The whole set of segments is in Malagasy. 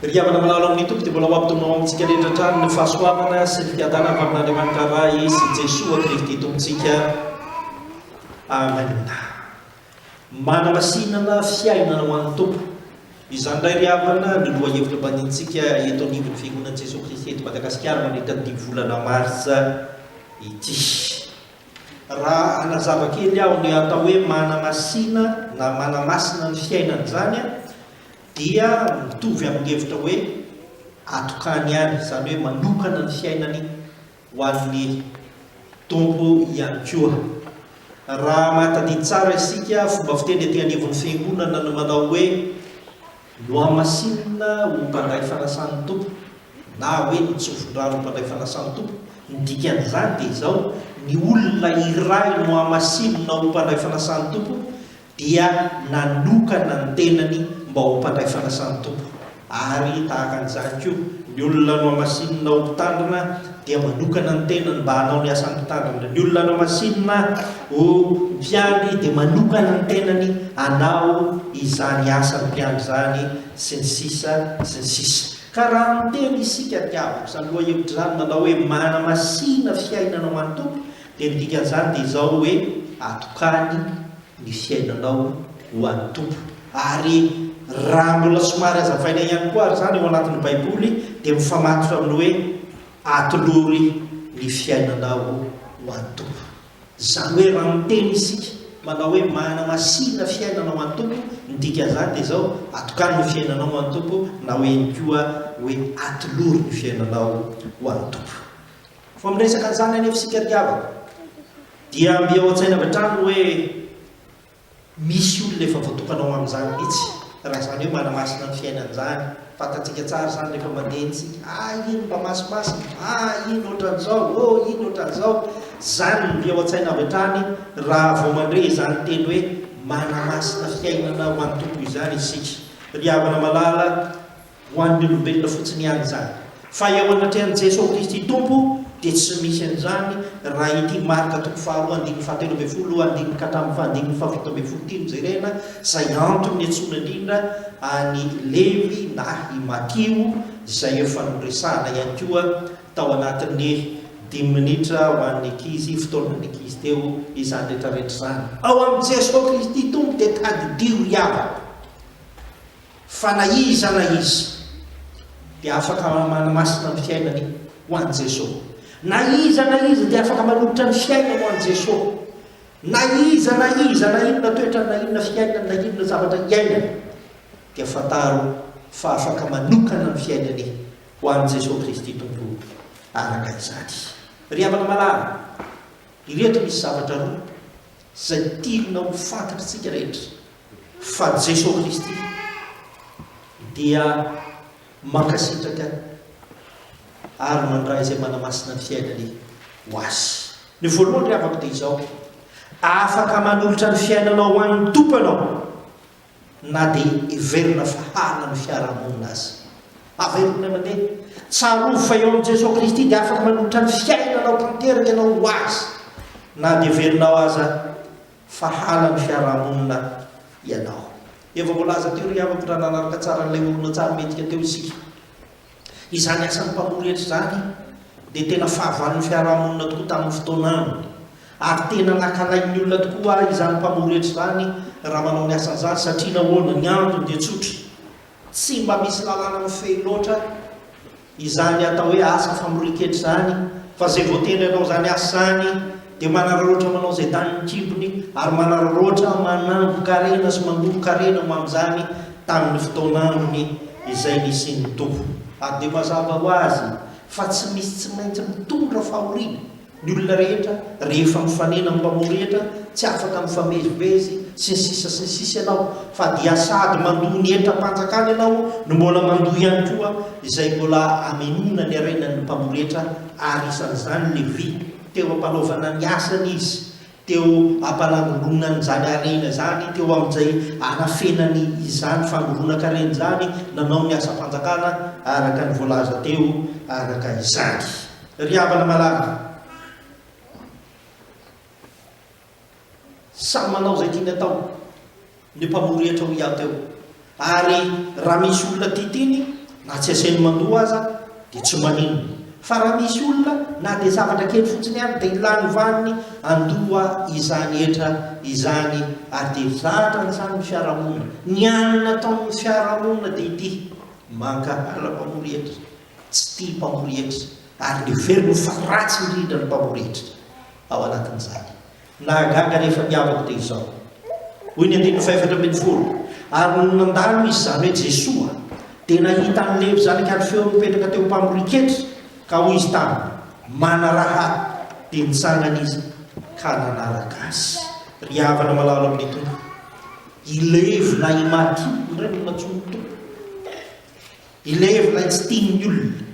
Ry havana malala ao amin'ny Tompo dia mbola ho ampidonao ao amintsika rehetra hatrany ny fahasoavana sy ny fiadanana avy amin'Andriamanitra Ray sy Jesoa Kristy Tompontsika. Amen. Manamasinana fiainana ho an'ny Tompo. Izany indray ry havana no lohahevitra banintsika eto anivon'ny Fiangonan'i Jesoa Kristy eto Madagasikara mandritra ity volana marsa ity. Raha hanazava kely aho ny atao hoe manamasina na manamasina ny fiainana izany dia mitovy amin'ny hevitra hoe atokany ihany, izany hoe manokana ny fiainany ho an'ny Tompo ihany koa. Raha mahatadidy tsara isika, fomba fiteny aty anivon'ny Fiangonana no manao hoe nohamasinina ho mpandray fanasan'ny Tompo na hoe nitsofin-drano ho mpandray fanasan'ny Tompo. Ny dikan'izany dia izao, ny olona iray nohamasinina ho mpandray fanasan'ny Tompo dia nanokana ny tenany mba ho mpandray fanasan'ny Tompo. Ary tahaka an'izany koa, ny olona nohamasinina ho mpitandrina dia manokana ny tenany mba hanao ny asan'ny mpitandrina. Ny olona nohamasinina ho mpiandry dia manokana ny tenany hanao izany asan'ny mpiandry izany, sy ny sisa, sy ny sisa. Ka raha miteny isika ry havako, izany lohahevitra izany manao hoe manamasina fiainana ho an'ny Tompo, Dia ny dikan'izany dia izao hoe atokany ny fiainanao ho an'ny Tompo. Ary raha mbola somary hazavaina ihany koa ary izany ao anatin'ny Baiboly dia mifamatotra amin'ny hoe atolory ny fiainanao ho an'ny Tompo. Izany hoe raha miteny isika manao hoe manamasina fiainana ho an'ny Tompo, ny dikan'izany dia izao, atokany ny fiainanao ho an'ny Tompo na hoe ihany koa hoe atolory ny fiainanao ho an'ny Tompo. Vao miresaka an'izany anefa isika ry havana, dia mby ao an-tsaina avy hatrany ny hoe misy olona efa voatokana ho amin'izany mihitsy, raha izany hoe manamasina ny fiainany izany. Fantatsika tsara izany rehefa mandeha eny isika, ah iny mba masimasina, ah iny ohatran'izao, oh iny ohatran'izao. Izany no mby ao an-tsaina avy hatrany raha vao mandre izany teny hoe manamasina fiainana ho an'ny Tompo izany isika. Ry havana malala, Ho an'ny olombelona fotsiny ihany izany. Fa eo anatrehan'i Jesoa Kristy Tompo dia tsy misy an'izany raha ity Marka toko faharoa andininy fahatelo ambinifolo andininy ka hatramin'ny fahandininy fahafito ambinifolo ity no jerena, izay antony niantsoana indrindra an'i Levy na i Matio izay efa noresahana ihany koa tao anatin'ny dimy minitra ho an'ny ankizy, fotoanan'ny ankizy teo izany rehetrarehetra izany. Ao amin'i Jesoa Kristy Tompo dia tadidio ry havana. Fa na iza na iza dia afaka manamasina ny fiainany ho an'i Jesoa. Na iza na iza dia afaka manolotra ny fiainany ho an'i Jesoa. Na iza na iza, na inona toetrany, na inona fiainany, na inona zavatra iainany, dia fantaro fa afaka manokana ny fiainany ho an'i Jesoa Kristy Tompo araka izany. Ry havana malala, ireto misy zavatra roa izay tiana ho fantatr'isika rehetra. Fa Jesoa Kristy dia mankasitraka ary mandray izay manamasina ny fiainany ho Azy. Ny voalohany ry havako dia izao, afaka manolotra ny fiainanao ho an'ny Tompo ianao na dia heverina fa halan'ny fiarahamonina aza. Averiko indray mandeha, tsarovy fa eo amin'i Jesoa Kristy dia afaka manolotra ny fiainanao tanteraka ianao ho Azy na dia heverinao aza fa halan'ny fiarahamonina ianao. Efa voalaza teo ry havako raha nanaraka tsara an'ilay horonantsary mihetsika teo isika. Izany asan'ny mpamory hetra izany dia tena fahavalon'ny fiarahamonina tokoa tamin'ny fotoanany. Ary tena nankalain'ny olona tokoa izany mpamory hetra izany raha manao ny asany izany satria nahoana? Ny antony dia tsotra. Tsy mba misy lalàna mifehy loatra izany atao hoe asa famorian-ketra izany, fa izay voatendry hanao izany asa izany dia manararaotra manao izay danin'ny kibony ary manararaotra manangon-karena sy mangoron-karena ho amin'izany tamin'ny fotoan'androny izay nisian'ny Tompo. Ary dia mazava ho azy fa tsy misy tsy maintsy mitondra fahoriana Ny olona rehetra rehefa mifanena amin'ny mpamory hetra tsy afaka mifamezivezy sy ny sisa sy ny sisa ianao fa dia sady mandoa ny hetram-panjakana ianao no mbola mandoa ihany koa izay mbola amenoana ny harenan'ny mpamory hetra ary isan'izany Levy teo am-panaovana ny asany izy teo am-panangongonany izany harena izany teo amin'izay anafenany izany fangoronan-karena izany nanao ny asam-panjakana araka ny voalaza teo araka izany. Ry havana malala, samy manao izay tiany atao ny mpamory hetra hoy aho teo. Ary raha misy olona tia teny Na tsy asainy mandoa aza dia tsy maninona. Fa raha misy olona na dia zavatra kely fotsiny ihany dia lany vaniny andoha izany hetra izany ary dia zatra an'izany ny fiarahamonina. Ny hany nataon'ny fiarahamonina dia ity, mankahala mpamory hetra, tsy tia mpamory hetra ary neveriny fa ratsy indrindra ny mpamory hetra ao anatin'izany. Nahagaga rehefa niavaka dia izao. Hoy ny andininy faha-14, Ary nony nandalo izy, izany hoe Jesoa, dia nahita an'i Levy zanak'i Alfeo nipetraka teo am-pamorian-ketra, ka hoy izy taminy, Manaraha ahy. Dia nitsangana izy ka nanaraka azy. Ry havana malala amin'ny Tompo, i Levy na i Matio indray no nantsoin'ny Tompo. I Levy ilay tsy tian'ny olona.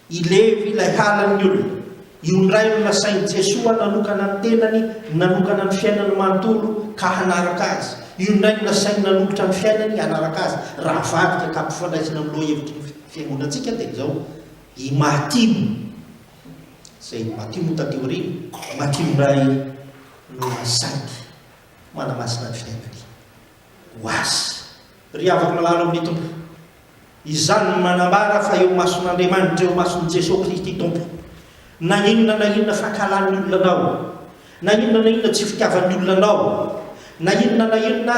I Levy ilay halan'ny olona. Io indray no nasain'i Jesoa nanokana ny tenany, nanokana ny fiainany manontolo ka hanaraka Azy. Io indray no nasainy nanolotra ny fiainany hanaraka Azy. Raha avadika ka ampifandraisina amin'ny lohahevitry ny fiangonantsika dia izao, i Matio, izay Matio moa taty aoriana, Matio indray no nasainy manamasina ny fiainany ho Azy. Ry havako malala ao amin'ny Tompo, Izany no manambara fa eo imason'Andriamanitra, eo imason'i Jesoa Kristy Tompo, na inona na inona fankahalan'ny olona anao, na inona na inona tsy fitiavan'ny olona anao, na inona na inona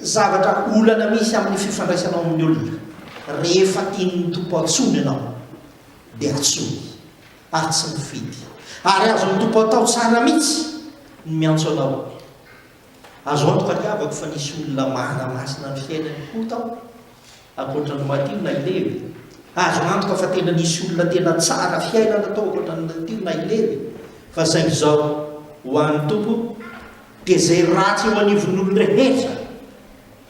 zavatra olana misy amin'ny fifandraisanao amin'ny olona, rehefa tian'ny Tompo antsoina ianao, dia antsoiny, ary tsy mifidy. Ary azon'ny Tompo atao tsara mihitsy ny miantso anao. Azo antoka ry havako fa nisy olona manamasina ny fiainany koa tao, ankoatra an'i Matio na i Levy. Azo antoka fa tena nisy olona tena tsara fiainana tao ankoatra an'i Matio na i Levy. Fa saingy izao, ho an'ny Tompo, dia izay ratsy eo anivon'ny olon-drehetra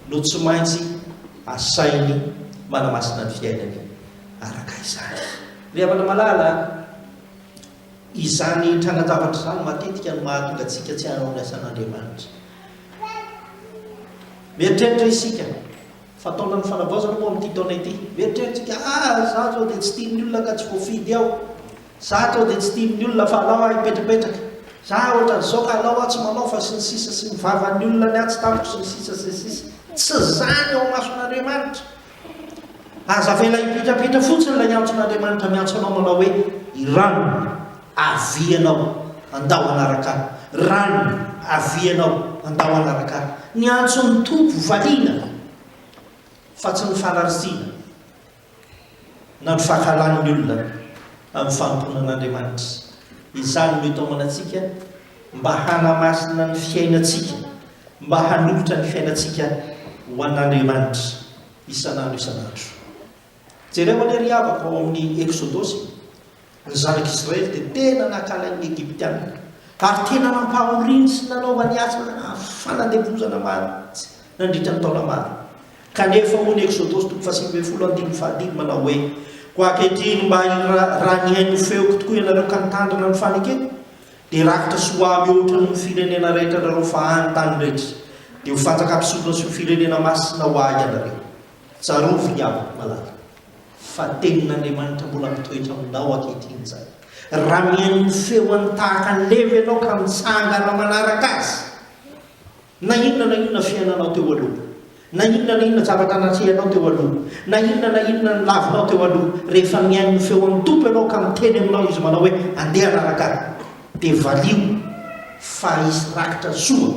no tsy maintsy asainy manamasina ny fiainany araka izany. Ry havana malala a! Izany trangan-javatra izany matetika no mahatonga antsika tsy hanao ny asan'Andriamanitra. Mieritreritra isika fa taonan'ny fanavaozana moa amin'ity taona ity. Mieritreritra isika, ah, za zao dia tsy tian'ny olona ka tsy voafidy ao. Za zao dia tsy tian'ny olona fa alao aho hipetrapetraka. Za ohatran'izao ka alao aho tsy manao fa sy ny sisa sy ny vavan'ny olona ny ahy tsy tantiko sy ny sisa sy ny sisa. Tsy izany ao imason'Andriamanitra. Aza avela hipitrapitra fotsiny ilay antson'Andriamanitra miantso anao manao hoe, I Ranona, avia ianao, andao hanaraka ahy. Ranona, avia ianao, andao hanaraka ahy. Ny antson'ny Tompo valiana fa tsy ny fanarisiana na ny fankahalan'ny olona amin'ny fanompoana an'Andriamanitra. Izany no itaomana antsika mba hanamasina ny fiainantsika, mba hanolotra ny fiainantsika ho an'Andriamanitra. isan'andro isan'andro. Jereo anie ry havako ao amin'ny Eksodosy, ny zanak'Israely dia tena nankalain'ny Egyptiana, ary tena nampahoriany sy nanaovany asa fanandevozana mantsy nandritra ny taona maro. Kanefa hoy ny Eksodosy toko faha-19 andininy fahadimy manao hoe, Koa ankehitriny mba raha nihaino ny feoko tokoa ianareo ka nitandrina ny fanekeko, Dia rakitra sy ho ahy mihoatra noho ny firenena rehetra nareo fa any tany rehetra, dia ho fanjakam-pisorona sy ho firenena masina ho ahy ianareo. Tsarovy ry havako malala, fa tenin'Andriamanitra mbola mitoetra aminao ankehitriny izany. Raha mihaino ny feony tahaka an'i Levy ianao ka mitsangana manaraka azy, Na inona na inona fiainanao teo aloha, na inona na inona zavatra natrehanao teo aloha, na inona na inona nolavinao teo aloha, rehefa mihaino ny feon'ny Tompo ianao ka miteny aminao Izy manao hoe, Andeha hanaraka Ahy, dia valio fa hisy rakitra soa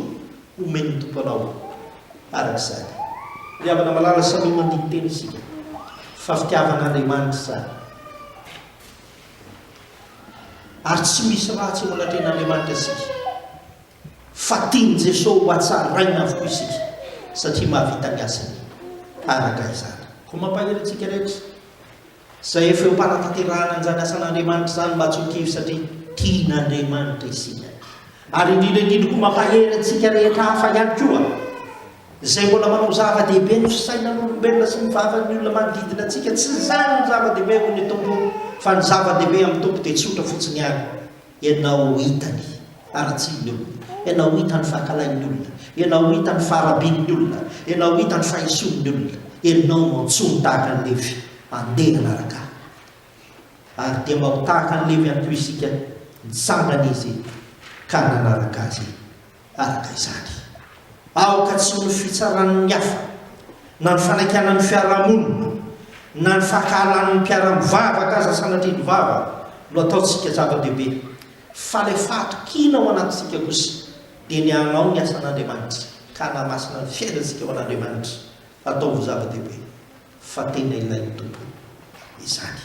homen'ny Tompo anao araka izany. Ry havana malala, samia mandini-tena isika fa fitiavan'Andriamanitra izany. Ary tsy misy ratsy eo anatrehan'Andriamanitra isika. Fa tian'i Jesoa ho hatsaraina avokoa isika satria mahavita ny asany araka izany. Koa mampahery antsika rehetra izay efa eo am-panatanterahana an'izany asan'Andriamanitra izany mba tsy ho kivy satria tian'Andriamanitra isika. Ary indrindra indrindra koa mampahery antsika rehetra hafa ihany koa izay mbola manao zava-dehibe ny fisainan'olombelona sy ny vavan'ny olona manodidina antsika. Tsy izany no zava-dehibe hoy ny Tompo fa ny zava-dehibe amin'ny Tompo dia tsotra fotsiny ihany. Ianao ho hitany haratsian'ny olona, ianao ho hitany fankalain'ny olona, ianao ho hitany faharabian'ny olona, ianao ho hitany fahisoan'ny olona, ianao no antsoiny tahaka an'i Levy, andeha hanaraka ahy. Ary dia mba ho tahaka an'i Levy ihany koa isika, nitsangana izy ka nanaraka azy. Araka izany, aoka tsy ho ny fitsaran'ny hafa, na ny fanaikanan'ny fiarahamonina, Na ny fankahalan'ny mpiara-mivavaka aza sanatria ny vava no ataontsika zava-dehibe. Fa ilay fahatokiana ao anatintsika kosa dia ny hanao ny asan'Andriamanitra ka hanamasina ny fiainantsika ho an'Andriamanitra. Ataovy ho zava-dehibe fa tena ilain'ny Tompo izany.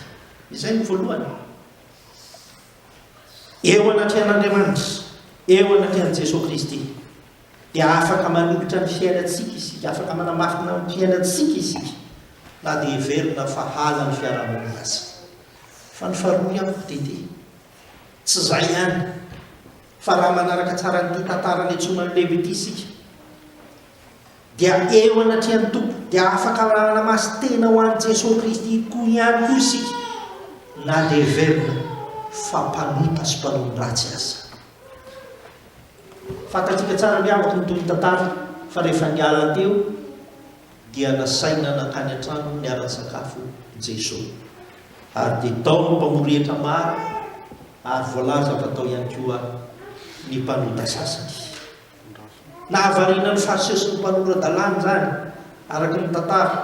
Izay no voalohany. Eo anatrehan'Andriamanitra, eo anatrehan'i Jesoa Kristy, dia afaka manolotra ny fiainantsika isika, afaka manamafina ny fiainantsika isika, na dia heverina fa halan'ny fiarahamonina aza. Fa ny faharoa ihany koa dia ity, tsy izay ihany, fa raha manaraka tsara an'ity tantara niantsoana an'i Levy ity isika, Dia eo anatrehan'ny Tompo, dia afaka manamasin-tena ho an'i Jesoa Kristy koa ihany koa isika, na dia heverina fa mpanota sy mpanao ny ratsy aza. Fantatsika tsara ny havako ny tohin'ny tantara fa rehefa niala teo dia nasaina nankany an-trano niara-nisakafo Jesoa. Ary dia tao ny mpamory hetra maro ary voalaza fa tao ihany koa ny mpanota sasany. Nahavariana ny Fariseo sy ny mpanora-dalàna izany, araka ny tantara,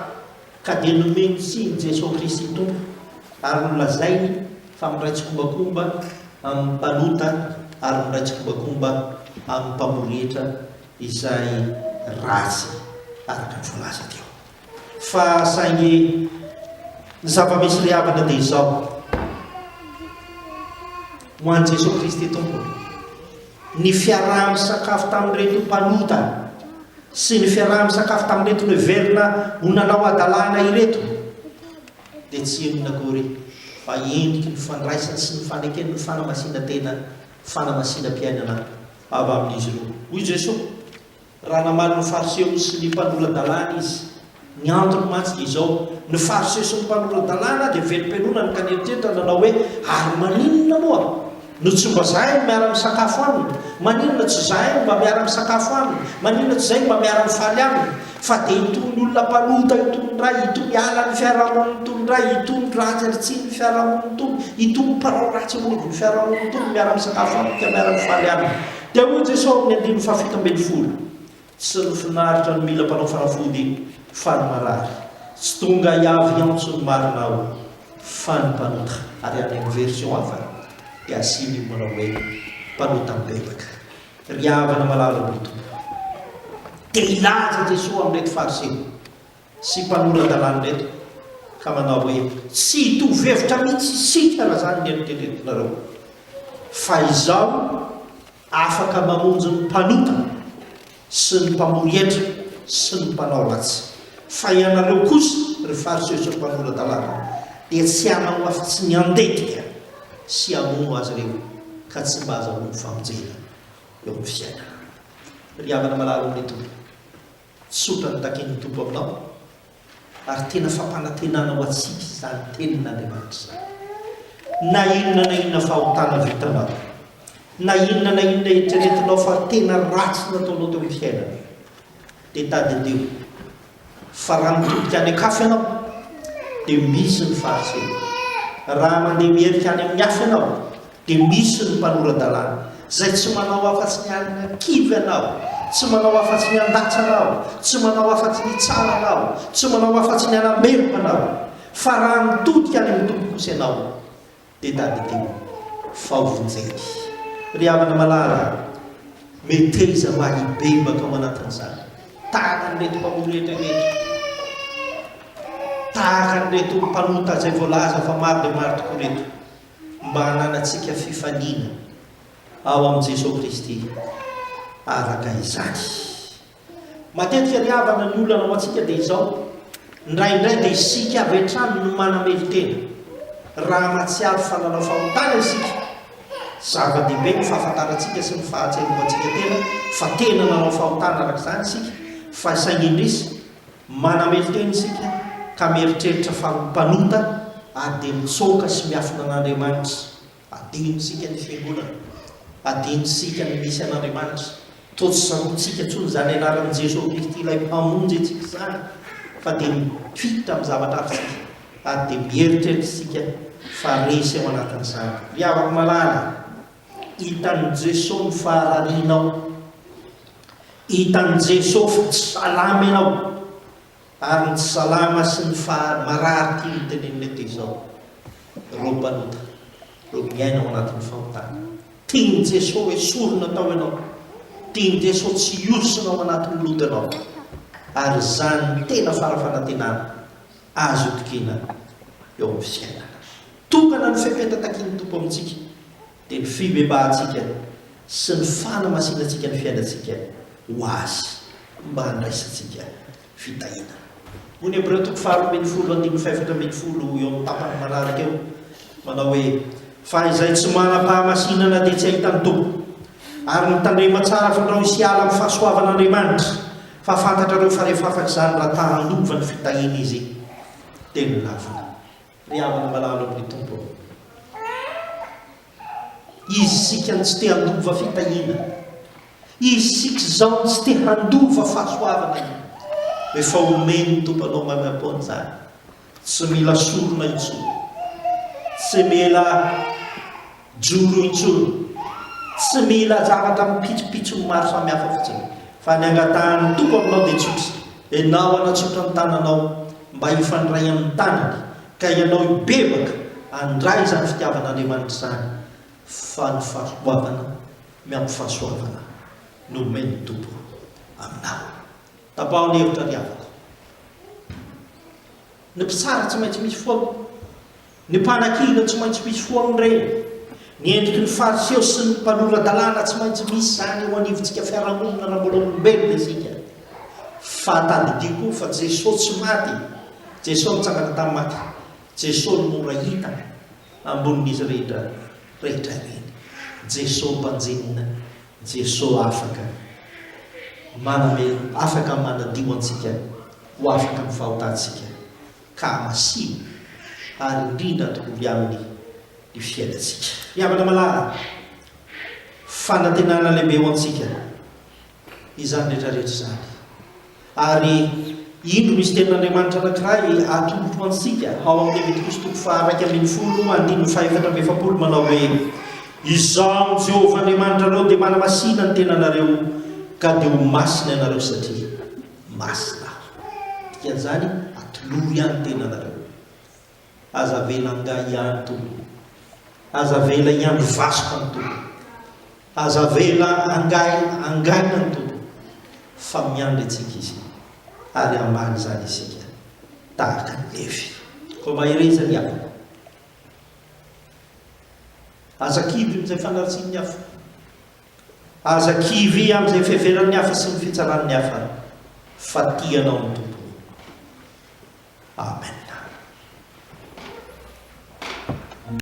ka dia nomeny tsiny Jesoa Kristy Tompo ary nolazainy fa miray tsikombakomba amin'ny mpanota ary miray tsikombakomba amin'ny mpamory hetra izay ratsy araka ny voalaza teo. Fa saingy ny zava-misy ry havana dia izao, ho an'i Jesoa Kristy Tompo, ny fiaraha-misakafo tamin'ireto mpanota sy ny fiaraha-misakafo tamin'ireto noheverina ho nanao hadalana ireto dia tsy inona akory fa endriky ny fandraisany sy ny fanekeny ny fanamasinan-tena, fanamasinam-piainana avy amin'izy ireo. Hoy Jesoa, Raha namaly ny Fariseo sy ny mpanora-dalàna izy. Ny antony mantsy dia izao, ny Fariseo sy ny mpanora-dalàna dia velom-pianonana ka nieritreritra nanao hoe, Ary maninona moa no tsy mba zahay no miara-misakafo aminy? Maninona tsy zahay no mba miara-misakafo aminy? Maninona tsy zahay no mba miara-mifaly aminy? Fa dia itony olona mpanota itony indray, itony halan'ny fiarahamonina itony indray, itony ratsy ary tsinin'ny fiarahamonina itony, itony mpanao ratsy eo anivon'ny fiarahamonina itony no miara-misakafo aminy ka miara-mifaly aminy. Dia hoy Jesoa ao amin'ny andininy fahafito ambinifolo, Tsy ny finaritra no mila mpanao fanafody fa ny marary. Tsy tonga hiavy hiantso ny marina Aho fa ny mpanota. Ary any amin'ny version hafa dia asiany io manao hoe mpanota mibebaka. Ry havana malala ao amin'ny Tompo, te hilaza Jesoa amin'ireto Fariseo sy mpanora-dalàna ireto ka manao hoe, Tsy hitovy hevitra mihitsy isika raha izany ny eritreretinareo, fa izaho afaka mamonjy ny mpanota sy ny mpamory hetra sy ny mpanao ratsy. Fa ianareo kosa, ry Fariseo sy ry mpanora-dalàna, dia tsy hanao afa-tsy ny handetika sy hamono azy ireo, ka tsy mba hahazahoany famonjena eo amin'ny fiainana. Ry havana malala ao amin'ny Tompo, Tsotra ny takian'ny Tompo aminao, ary tena fampanantenana ho antsika izany Tenin'Andriamanitra izany. Na inona na inona fahotana vitanao, na inona na inona eritreretinao fa tena ratsy nataonao teo amin'ny fiainana, dia tadidio fa raha mitodika any an-kafa ianao, dia misy ny faharesena. Raha mandeha miherika any amin'ny hafa ianao, Dia misy ny mpanora-dalàna, izay tsy manao afa-tsy ny hanakivy anao, tsy manao afa-tsy ny handatsa anao, tsy manao afa-tsy ny hitsara anao, tsy manao afa-tsy ny hanameloka anao. Fa raha mitodika any amin'ny Tompo kosa ianao, dia tadidio fa ho vonjeny. Ry havana malala, meteza mba hibebaka ao anatin'izany, tahaka an'ireto mpamory hetra ireto, tahaka an'ireto mpanota izay voalaza fa maro dia maro tokoa ireto. mba hananantsika fifaliana ao amin'i Jesoa Kristy araka izany. Matetika ry havana ny olana ho antsika dia izao, indraindray dia isika avy hatrany no manamelo-tena raha mahatsiaro fa nanao fahotana isika. Zava-dehibe ny fahafantarantsika sy ny fahatsiarovantsika tena fa tena nanao fahotana araka izany isika, fa saingy indrisy Manamelo-tena isika ka mieritreritra fa mpanota ary dia mitsoaka sy miafina an'Andriamanitra. Adinontsika ny Fiangonana. Adinontsika ny misy an'Andriamanitra. Toa tsy tsaroantsika intsony izany anaran'i Jesoa Kristy ilay Mpamonjy antsika izany fa dia mifiditra amin'ny zavatra hafa isika ary dia mieritreritra isika fa resy ao anatin'izany. Ry havako malala, hitan'i Jesoa ny fahararianao. Hitan'i Jesoa fa tsy salama ianao. Ary ny tsy salama sy ny fa marary tiany tenenina eto dia izao, ireo mpanota, ireo miaina ao anatin'ny fahotana. Tian'i Jesoa esorina tao ianao. Tian'i Jesoa tsy hiosona ao anatin'ny loto ianao. Ary izany no tena fara-fanantenana azo itokiana eo amin'ny fiainana. Tokana ny fepetra takian'ny Tompo amintsika, dia ny fibebahantsika sy ny fanamasinantsika ny fiainantsika ho Azy mba handraisantsika fitahiana. Hoy ny Hebreo toko faharoa ambin'ny folo andininy fahefatra ambin'ny folo eo amin'ny tapany manaraka eo, manao hoe, Fa izay tsy manam-pahamasinana dia tsy hahita ny Tompo. Ary mitandrema tsara fandrao hisy hiala amin'ny fahasoavan'Andriamanitra, fa fantatrareo fa rehefa afaka izany raha ta handova ny fitahiana izy, dia nolavina. Ry havana malala ao amin'ny Tompo ô! Isika no tsy te handova fitahiana. Isika izao no tsy te handova fahasoavana. Efa omen'ny Tompo anao maimaimpoana izany. Tsy mila sorona intsony. Tsy mila joro intsony. Tsy mila zavatra mipitsopitsony maro samihafa fotsiny. Fa ny angatahan'ny Tompo aminao dia tsotra. Ianao hanatsotra ny tananao mba hifandray amin'ny tanany, ka ianao hibebaka handray izany fitiavan'Andriamanitra izany, fa ny fahasoavana miampy fahasoavana no omen'ny Tompo aminao. Tapaho ny hevitra ry havako. Ny mpitsara tsy maintsy misy foana. Ny mpanakiana tsy maintsy misy foana ireny. Ny endriky ny Fariseo sy ny mpanora-dalàna tsy maintsy misy izany eo anivontsika fiarahamonina raha mbola olombelona isika. Fa tadidio koa fa Jesoa tsy maty. Jesoa nitsangana tamin'ny maty. Jesoa no mora hita ambonin'izy rehetra rehetra ireny. Jesoa mpanjinina. Jesoa afaka maname afaka manadio antsika ho afaka amin'ny fahotantsika. ka hamasino ary indrindra atolory aminy ny fiainantsika. Ry havana malala, fanantenana lehibe ho antsika izany rehetra rehetra izany. Ary indro misy tenin'Andriamanitra anankiray atolotro antsika ao amin'ny Levitikosy toko faha-11 andininy faha-44 manao hoe, Izaho Jehovah Andriamanitrareo dia manamasina ny tenanareo ka dia ho masina ianareo satria Masina aho. Dikan'izany, atolory ihany ny tenanareo. Aza avela angaha ihany Tompo. Aza avela hiandry vasoka ny Tompo. Aza avela angahy angaina ny Tompo. Fa miandry antsika Izy ary hamaly izany isika tahaka an'i Levy. Koa mahereza ny havana. Aza kivy amin'izay fanaratsian'ny hafa. Aza kivy amin'izay fiheveran'ny hafa sy ny fitsaran'ny hafa fa tia anao ny Tompo. Amen.